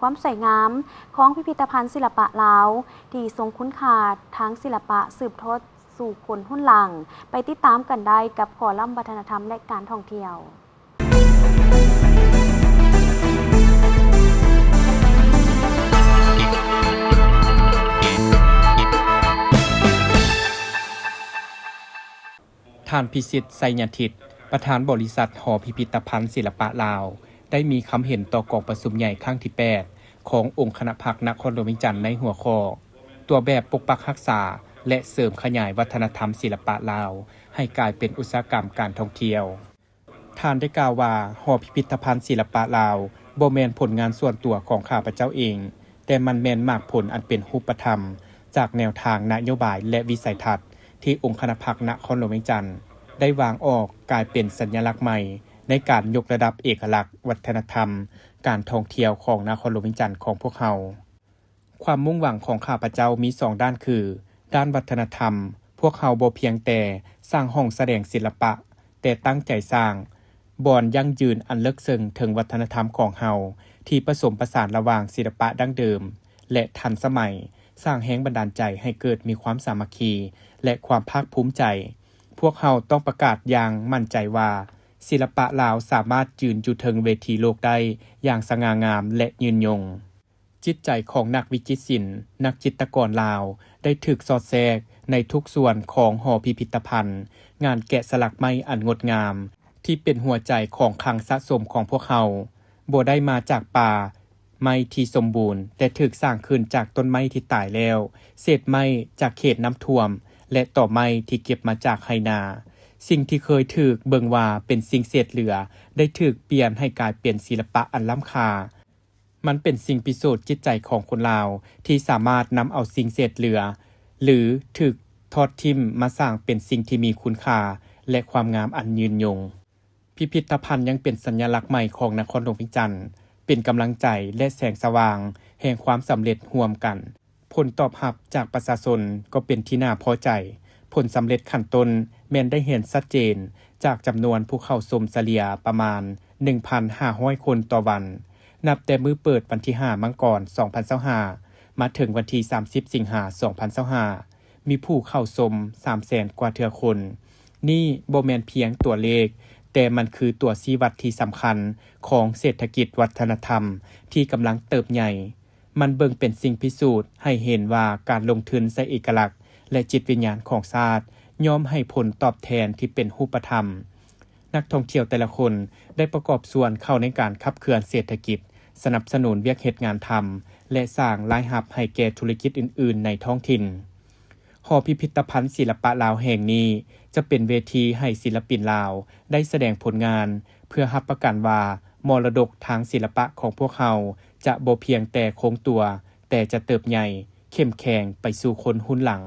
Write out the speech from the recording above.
ຄວາມສວຍງາມຂອງພິພິທະພັນສິລະປະລາວ ທີ່ຊົງຄຸນຄ່າທາງສິລະປະສືບທອດສູ່ຄົນຮຸ່ນຫຼັງ. ໄປຕິດຕາມກັນໄດ້ກັບຄອລັມວັດທະນະທຳ ແລະ ການທ່ອງທ່ຽວ. ທ່ານ ພິສິດ ໄຊຍະທິດ ປະທານບໍລິສັດຫໍພິພິທະພັນສິລະປະລາວ ໄດ້ມີຄຳເຫັນຕໍ່ກອງປະຊຸມໃຫຍ່ຄັ້ງທີແປດ ຂອງອົງຄະນະພັກນະຄອນຫຼວງວຽງຈັນ ໃນຫົວຂໍ້ ຕົວແບບປົກປັກຮັກສາ ແລະ ເສີມຂະຫຍາຍວັດທະນະທຳສິລະປະລາວ ໃຫ້ກາຍເປັນອຸດສາຫະກຳການທ່ອງທ່ຽວ. ທ່ານໄດ້ກ່າວວ່າ ຫໍພິພິທະພັນສິລະປະລາວ ບໍ່ແມ່ນຜົນງານສ່ວນຕົວຂອງຂ້າພະເຈົ້າເອງ, ແຕ່ມັນແມ່ນໝາກຜົນອັນເປັນຮູບປະທຳ ຈາກແນວທາງນະໂຍບາຍ ແລະ ວິໄສທັດ ທີ່ອົງຄະນະພັກນະຄອນຫຼວງວຽງຈັນ ໄດ້ວາງອອກກາຍເປັນສັນຍະລັກໃໝ່ ໃນການຍົກລະດັບເອກະລັກວັດທະນະທຳການທ່ອງທ່ຽວຂອງນະຄອນຫຼວງວຽງຈັນຂອງພວກເຮົາ. ຄວາມມຸ່ງຫວັງຂອງຂ້າພະເຈົ້າມີສອງດ້ານຄື ດ້ານວັດທະນະທຳ, ພວກເຮົາບໍ່ພຽງແຕ່ສ້າງຫ້ອງສະແດງສິລະປະ, ແຕ່ຕັ້ງໃຈສ້າງບ່ອນຢັ້ງຢືນອັນເລິກເຊິ່ງເຖິງວັດທະນະທຳຂອງເຮົາ ທີ່ປະສົມປະສານລະຫວ່າງສິລະປະດັ້ງເດີມ ແລະ ທັນສະໄໝ, ສ້າງແຮງບັນດານໃຈໃຫ້ເກີດມີຄວາມສາມັກຄີ ແລະ ຄວາມພາກພູມໃຈ. ພວກເຮົາຕ້ອງປະກາດຢ່າງໝັ້ນໃຈວ່າ ສິລະປະລາວສາມາດຢືນຢູ່ເທິງເວທີໂລກໄດ້ຢ່າງສະຫງ່າງາມ ແລະ ຍືນຍົງ. ຈິດໃຈຂອງນັກວິຈິດສິນ, ນັກຈິດຕະກອນລາວ ໄດ້ຖືກສອດແຊກໃນທຸກສ່ວນຂອງຫໍພິພິທະພັນ, ງານແກະສະຫຼັກໄມ້ອັນງົດງາມ ທີ່ເປັນຫົວໃຈຂອງຄັງສະສົມຂອງພວກເຮົາ ບໍ່ໄດ້ມາຈາກປ່າໄມ້ທີ່ສົມບູນ, ແຕ່ຖືກສ້າງຂຶ້ນຈາກຕົ້ນໄມ້ທີ່ຕາຍແລ້ວ, ເສດໄມ້ຈາກເຂດນ້ຳຖ້ວມ ແລະ ຕໍໄມ້ທີ່ເກັບມາຈາກໄຮ່ນາ. ສິ່ງທີ່ເຄີຍຖືກເບິ່ງວ່າເປັນສິ່ງເສດເຫຼືອ ໄດ້ຖືກປ່ຽນໃຫ້ກາຍເປັນສິລະປະອັນລ້ຳຄ່າ. ມັນເປັນສິ່ງພິສູດຈິດໃຈຂອງຄົນລາວ ທີ່ສາມາດນຳເອົາສິ່ງເສດເຫຼືອ ຫຼື ຖືກທອດຖິ້ມມາສ້າງເປັນສິ່ງທີ່ມີຄຸນຄ່າ ແລະ ຄວາມງາມອັນຍືນຍົງ. ພິພິທະພັນຍັງເປັນສັນຍະລັກໃໝ່ຂອງນະຄອນຫຼວງວຽງຈັນ, ເປັນກຳລັງໃຈ ແລະ ແສງສະຫວ່າງແຫ່ງຄວາມສຳເລັດຮ່ວມກັນ. ຜົນຕອບຮັບຈາກປະຊາຊົນກໍເປັນທີ່ໜ້າພໍໃຈ. ຜົນສຳເລັດຂັ້ນຕົ້ນແມ່ນໄດ້ເຫັນຊັດເຈນຈາກຈຳນວນຜູ້ເຂົ້າຊົມສະເລ່ຍປະມານ ໜຶ່ງພັນຫ້າຮ້ອຍຄົນຕໍ່ວັນ, ນັບແຕ່ມື້ເປີດວັນທີຫ້າ ມັງກອນ ສອງພັນຊາວຫ້າ ມາເຖິງວັນທີ ສາມສິບ ສິງຫາ ສອງພັນຊາວຫ້າ ມີຜູ້ເຂົ້າຊົມ ສາມແສນ ກວ່າເທື່ອຄົນ. ນີ້ບໍ່ແມ່ນພຽງຕົວເລກ, ແຕ່ມັນຄືຕົວຊີ້ວັດທີ່ສຳຄັນຂອງເສດຖະກິດວັດທະນະທຳທີ່ກຳລັງເຕີບໃຫຍ່. ມັນເບິ່ງເປັນສິ່ງພິສູດໃຫ້ເຫັນວ່າການລົງທຶນໃສ່ເອກະລັກ ແລະ ຈິດວິນຍານຂອງຊາດ ຍ່ອມໃຫ້ຜົນຕອບແທນທີ່ເປັນຮູບປະທຳ. ນັກທ່ອງທ່ຽວແຕ່ລະຄົນໄດ້ປະກອບສ່ວນເຂົ້າໃນການຂັບເຄື່ອນເສດຖະກິດ, ສະໜັບສະໜູນວຽກເຮັດງານທຳ ແລະ ສ້າງລາຍຮັບໃຫ້ແກ່ທຸລະກິດອື່ນໆໃນທ້ອງຖິ່ນ. ຫໍພິພິທະພັນສິລະປະລາວແຫ່ງນີ້ ຈະເປັນເວທີໃຫ້ສິລະປິນລາວໄດ້ສະແດງຜົນງານ ເພື່ອຮັບປະກັນວ່າມໍລະດົກທາງສິລະປະຂອງພວກເຮົາຈະບໍ່ພຽງແຕ່ຄົງຕົວ, ແຕ່ຈະເຕີບໃຫຍ່, ເຂັ້ມແຂງໄປສູ່ຄົນຮຸ່ນຫຼັງ.